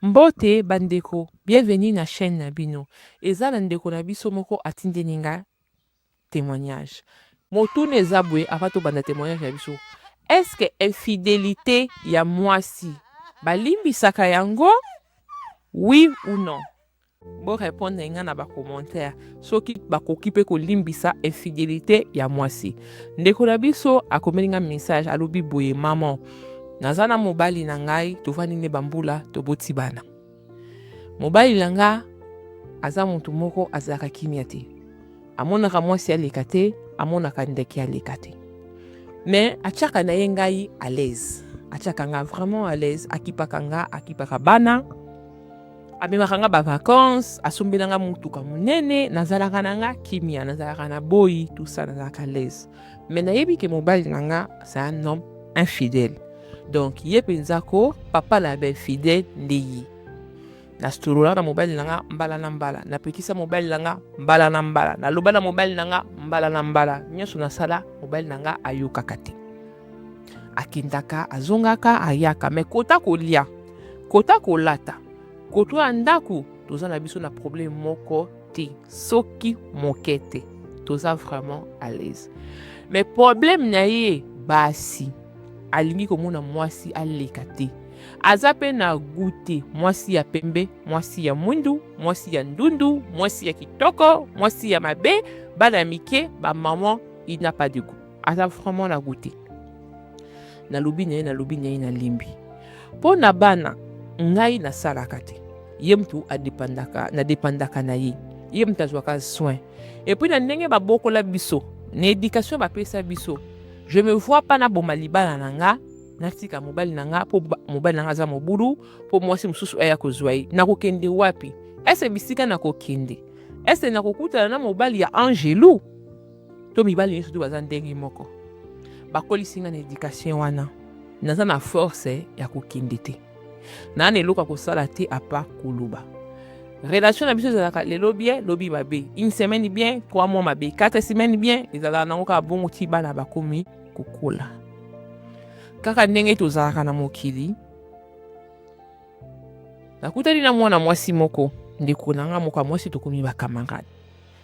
Mbote ba ndeko, bienvenue na chaine na bino. Eza na ndeko na biso moko atindeli nga temoignage. Motuna eza boye avant tobanda temoignage na biso, est ce que infidelite ya mwasi balimbisaka yango oui ou non? Bo repondre nga na ba commentaires soki bakoki pe kolimbisa infidelite ya mwasi. Ndeko na biso akomeli nga message alobi boye, maman, naza na mobali na ngai tovandi nde bambula toboti bana. Mobali na nga aza motu moko azalaka kimia te, amonaka mwasi aleka te, amonaka ndeke aleka te, mais atiaka na ye ngai à l'aise, atiaka nga vraiment à l'aise, akipaka nga, akipaka bana, amemaka nga ba vacances, asombela nga motuka monene, nazalaka na nga kimia, nazalaka na boyi tout ça, nazalaka à l'aise. Mais nayebi ke mobali na nga c'est un homme infidèle, donc ye mpenza ko papa na ba infidèle nde ye. Nasolola na mobali na nga mbala na mbala, napekisa mobali na nga mbala na mbala, naloba na mobali na nga mbala na mbala, nyonso nasala mobali na nga ayokaka te. Akendaka, azongaka, ayaka, mais kota kolia, kota kolata, koto ya ndako, toza na biso na problème moko te, soki moke te, toza vraiment à l'aise. Mais problème na ye basi, alingi komona mwasi aleka te, aza pe na goût te, mwasi ya pembe, mwasi ya mwindu, mwasi ya ndundu, mwasi ya kitoko, mwasi ya mabe, bana mike, ba maman, il n'a pas de goût, aza vraiment na goût te. Nalobi na ye, nalobi na ye, nalembi. Mpo na bana, ngai nasalaka te, ye mutu adepandaka, nadepandaka na ye, ye mutu azwaka soin. Et puis na ndenge babokola biso, na éducation bapesa biso, je me vois pas naboma libala na nga, natika mobali na nga mpo mobali na nga aza mobulu, mpo mwasi mosusu aya kozwa ye. Nakokende wapi? Ese bisika nakokende, ese nakokutana na mobali ya Angelu? To mibali nyonso to baza ndenge moko. Bakolisi nga na éducation wana, naza na force ya kokende te, naa na eloko ya kosala te à part koloba. Relation na biso ezalaka lelo bien, lobi mabe, une semaine bien, 3 mois mabe, 4 semaines bien, ezalaka nango kaka bongo ti bana bakomi kokola. Kaka ndenge tozalaka na mokili, nakutani na mwana mwasi moko, ndeko na nga moko ya mwasi, tokomi ba camarade.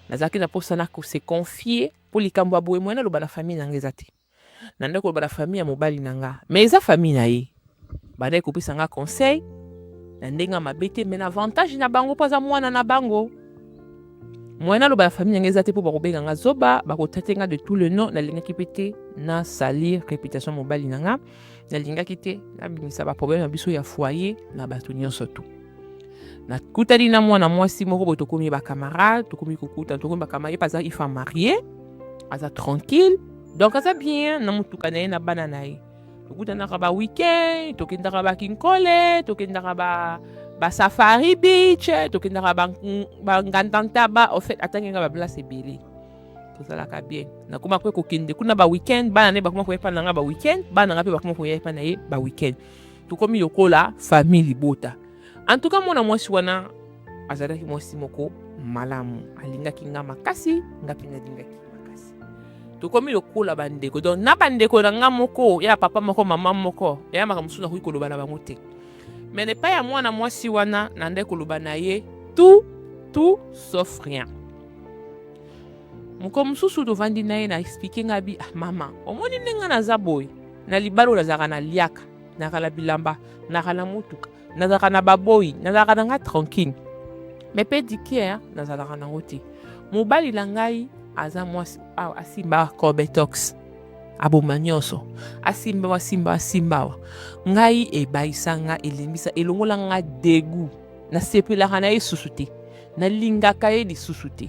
Nazalaki na mposa na se confier mpo likambo ya boye moyen naloba na famille na nga eza te. Nandaki koloba na famille ya mobali na nga, mais eza famille na ye. Bandaki kopesa nga conseil na ndenge ya mabe te, mais na avantage na bango mpo aza mwana na bango. Moyen naloba na famille na nga eza te mpo bakobenga nga zoba, bakotraite nga de tout le nom. Nalingaki mpe te na salir réputation mobali na nga, nalingaki te nabimisa ba problème na biso ya foyer na bato nyonso tu. Nakutani na mwana mwasi moko boye, tokomi ba camarade, tokomi kokuta, tokomi ba camarade. Ye mpe aza femme mariée, aza tranquille, donc aza bien na motuka na ye na bana na ye. Tokutanaka ba weekend, tokendaka ba Kinkole, tokendaka ba Safari Beach, tokendaka ba Ngandantaba. En fait atangi nga ba place ebele, tozalaka bien. Nakoma mpe kokende kuna ba weekend, bana na ye bakoma koya epa na nga ba weekend, bana na nga mpe bakoma koya epa na ye ba weekend. Tokomi lokola famille libota. En tout cas mwana mwasi wana azalaki mwasi moko malamu, alingaki nga makasi, nga mpe nalingaki makasi. Tokomi lokola bandeko, donc na bandeko na nga moko ya papa moko mama moko, ya makambo mosusu nakoki koloba na bango te, mais na epai ya mwana mwasi wana nandaki koloba na ye tout, tout sauf rien. Mokolo mosusu tovandi na ye, na explique nga bi, ah mama, omoni ndenge naza boye na libala oyo, nazalaka na liaka, nazalaka na bilamba, nazalaka na motuka, nazalaka na baboyi, nazalaka na nga tranquille, mais pédicure nazalaka nango te. Mobali na ngai aza mwasi awa asimba cobetox, aboma nyonso, asimba asimba asimba awa. Ngai ebayisa nga, elembisa, elongola nga dégoût, nasepelaka na ye susu te, nalingaka ye lisusu te.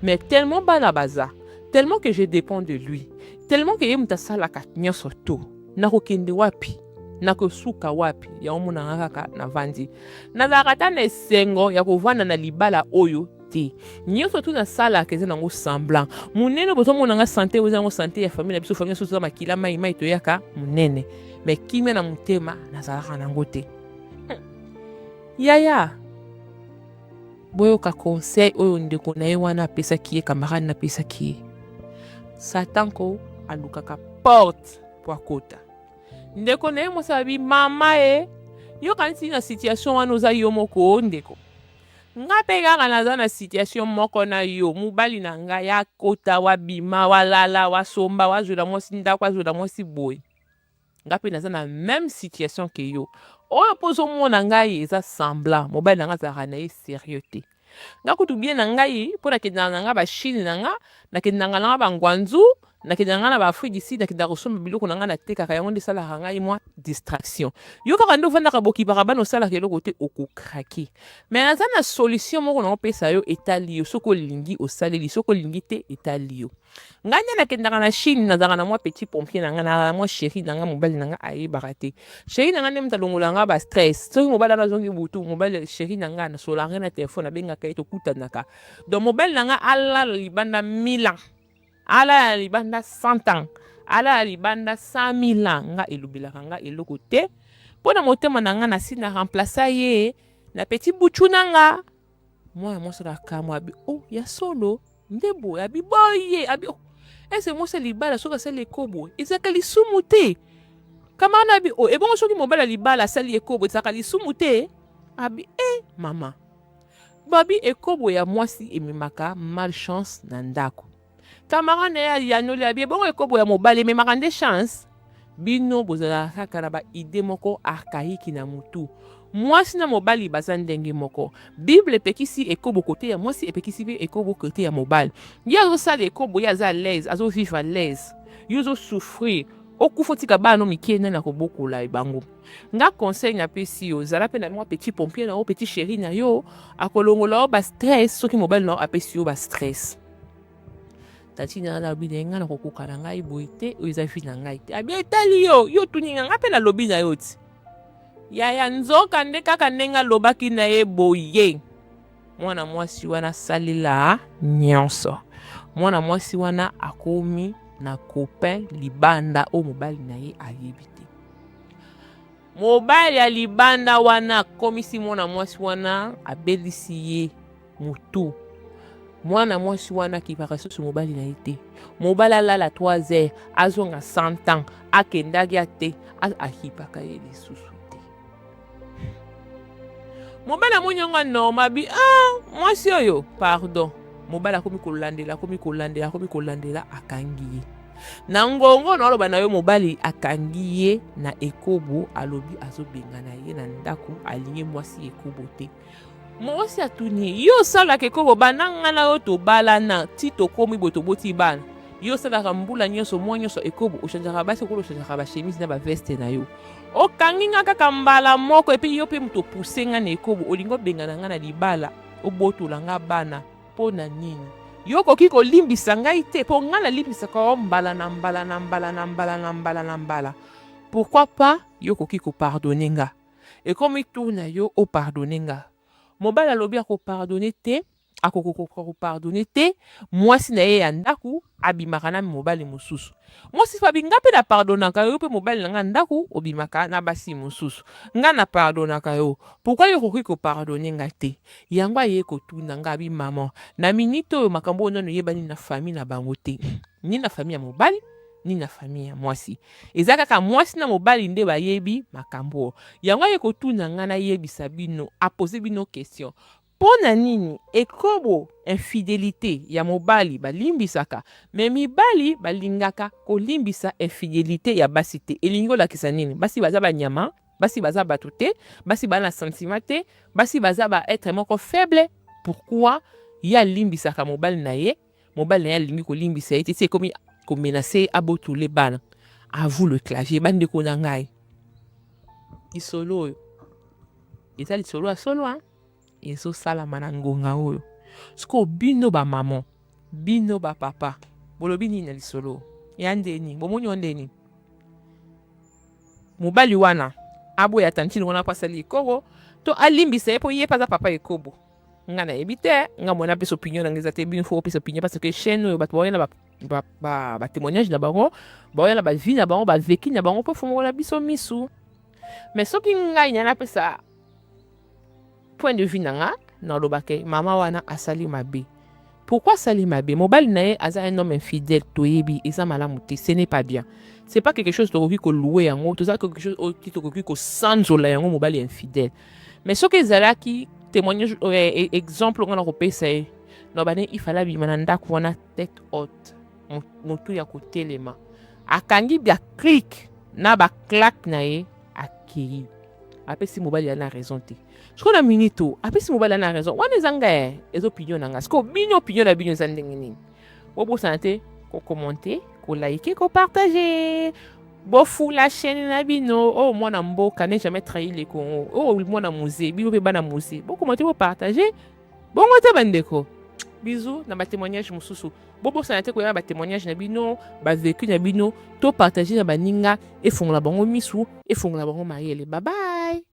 Mais tellement bana baza, tellement que je dépends de lui, tellement que ye moto asalaka nyonso to, nakokende wapi, nakosuka wapi? Yango monanga kaka navandi, nazalaka ata na esengo ya kovanda na libala oyo te. Nyonso tu nasalaka eza nango semblant. Monene bozomona nga santé, eza nango santé ya famille na biso. Famille biso toza makila mai mai, toyaka monene, mais kimia na motema nazalaka nango te. Yaya, boyoka conseil oyo ndeko na ye wana apesaki ye, camarade napesaki ye. Satan ko alukaka porte po akota. Ndeko na ye mwasi abi, mama e. Yo kanisi na situation wana oza yo moko ndeko. Nga mpe kaka naza na situation moko na yo. Mobali na ngai akota, wabima, walala, wasomba, wazwela mwasi ndako, azwela mwasi boye. Nga mpe naza na même situation que yo. Oyo mpo ozomona ngai eza semblant. Mobali na nga azalaka na ye sérieux te. Nga kutu bien na ngai mpo nakendaka na nga baChine na nga, nakendaka na nga baGuangzhou, nakendaka nga na baAfrique du Sud, nakendaka kosomba biloko na ngai, natekaka yango nde esalaka ngai mwa distraction. Yo kaka nde ovandaka, bokipaka bana, osalaka eloko te, okocraquer. Mais naza na solution moko na opesa yo, etali yo. Soki olingi, osaleli. Soki olingi te, etali yo. Ngai nde nakendaka na Chine, nazalaka na mwa petit pompier na ngai, nazalaka na mwa chéri na ngai. Mobali na ngai ayebaka te. Chéri na ngai nde moto alongola nga bastress. Soki mobali wana azongi butu, mobali, chéri na ngai, nasolaka ngai na telefone, abengaka ye, tokutanaka. Donc mobali na ngai alala libanda 1000 ans, alala libanda 100 ans, alala libanda 100 000 ans, nga elobelaka nga eloko te, mpo na motema na ngai nasi na remplacer ye na petit buchu na nga. Mwana mwasi akamwa, abi: "Oh, ya solo nde boye?" Abi boye, abi: "Oh, ese mwasi ya libala soki asali ekobo, ezalaka lisumu te?" Camarade abi: "Oh, ebongo soki mobali ya libala asali ekobo, ezalaka lisumu te?" Abi: "E mama, babi ekobo ya mwasi ememaka malchance na ndako." Camarade na ye ayanoli, abi: "Ebongo ekobo ya mobali ememaka nde chance?" Bino bozalaka kaka na baidées moko archaïque na mutu. Mwasi na mobali baza ndenge moko. Bible epekisi ekobo côté ya mwasi, epekisi mpe ekobo côté ya mobali. Ye azosala ekobo, ye aza à l'aise, azovivre à l'aise. Yo ozosouffrir, okufa, otika bana no mike, nani akobokola bango? Nga conseil napesi yo, zala mpe na mwa petit pompier na yo, petit chéri na yo, akolongola yo bastress. Soki mobali na yo apesi yo bastress, tati na nalobi na ye: "Ngai nakokoka na ngai boye te, oyo eza vie na ngai te." Abi: "Etali yo, yo tuninga ngai mpe nalobi na yo ti yaya." Nzoka nde kaka ndenge alobaki na ye boye, mwana mwasi wana asalela nyonso. Mwana mwasi wana akomi na copain libanda oyo mobali na ye ayebi te. Mobali ya libanda wana akomisi mwana mwasi wana, abelisi ye motu. Mwana mwasi wana akipaka susu mobali na ye te. Mobali alala 3 heures, azonga 100 ans, akendaki ate, akipaka ye lisusu te. Mobali amoni yango normal, abi: "Ah, mwasi oyo, pardon." Mobali akomi kolandela, akomi kolandela, akomi kolandela, akangi ye na ngongo. Na oloba na yo, mobali akangi ye na ekobo, alobi azobengana ye na ndako, alingi mwasi ekobo te. Mwasi atuni: "Yo osalaka ekobo banda nga na yo tobalana ti tokomi boye, toboti bana? Yo osalaka mbula nyonso, mwa nyonso ekobo, ochangeaka basi okolo, ochangeaka bachemise na baveste na yo. Okangi nga kaka mbala moko, et puis yo mpe moto opuse nga na ekobo, olingi obengana nga na libala, obotola nga bana, mpo na nini? Yo okoki kolimbisa ngai te? Mpo ngai nalimbisaka yo mbala na mbala na mbala na mbala na mbala na mbala. Pourquoi pas yo okoki kopardonner nga? Ekomi tour na yo opardonner nga." Mobali alobi akopardonner te, akokoka kopardonner te. Mwasi na ye ya ndako abimaka na mobali mosusu. Mwasi fabi: "Nga mpe na pardonnaka yo, mpe mobali na nga ndako obimaka na basi mosusu, nga na pardonnaka yo. Pourquoi yo okoki kopardonner nga te?" Yango aye kotuna nga, abi: "Mama, na minute oyo makambo oyo nano eyebani na famille na bango te, ni na famille ya mobali, ni na famille ya mwasi. Eza kaka mwasi na mobali nde bayebi makambo oyo." Yango aye kotuna nga nayebisa bino, apose bino question: mpo na nini ekobo, infidélité ya mobali balimbisaka, mais mibali balingaka kolimbisa infidélité ya basi te? Elingi olakisa nini? Basi baza banyama? Basi baza bato te? Basi baza na sentiment te? Basi baza baêtre moko faible? Pourquoi ye alimbisaka mobali na ye, mobali na ye alingi kolimbisa ye te, ti ekomi komenacer abotole bana? À vous le clavier, bandeko na ngai. Lisolo oyo eza lisolo ya solo ezosalama na ngonga oyo. Sikoyo bino bamama, bino bapapa, bolobi nini na lisolo ya ndeni? Bomoni yo ndeni mobali wana aboya tantine wana mpo asali ekobo, to alimbisa ye mpo ye mpe aza papa ekobo? Nga nayebi te. Nga mwana apesa opinion nanga eza te. Bino faut opesa opinion, parce que chaîne oyo bato baoya na batémoignage na bango, baoya na bavie na bango, bavécu na bango, mpo fongola biso misu. Mais soki ngai na napesa point de vue na nga, nalobaka mama wana asali mabe. Pourquoi asali mabe? Mobali na ye aza un homme infidèle, toyebi eza malamu te, ce n'est pas bien, c'est pas quelque chose tokoki kolouer yango, toza quelque chose oyo tokoki kosanzola yango, mobali infidèle. Mais soki ezalaki témoignage, exemple nga na kopesa ye na bane, il fallait abima na ndako wana tête haute, motu ya kotelema, akangi baclique na baclaque na ye, akei, apesi mobali ya na raison te. Sikoyo na minute o apesi mobali ya na raison wana, eza ngai, eza opinion na ngai. Sikoyo bino, opinion na bino eza ndenge nini? Bobosana te kocommenter, koliker, kopartager. Bofula chaîne na bino oyo, oh, mwana mboka ne jamais trahi le Congo. Oyo oh, mwana musée, bino mpe bana musée, bocommenter, bopartager. Bongo te bandeko, bisous. Na batémoignage mosusu, bobosana te koya na batémoignage na bino, bavécu na bino, topartager na baninga, efongola bango misu, efongola bango mayele. Babai.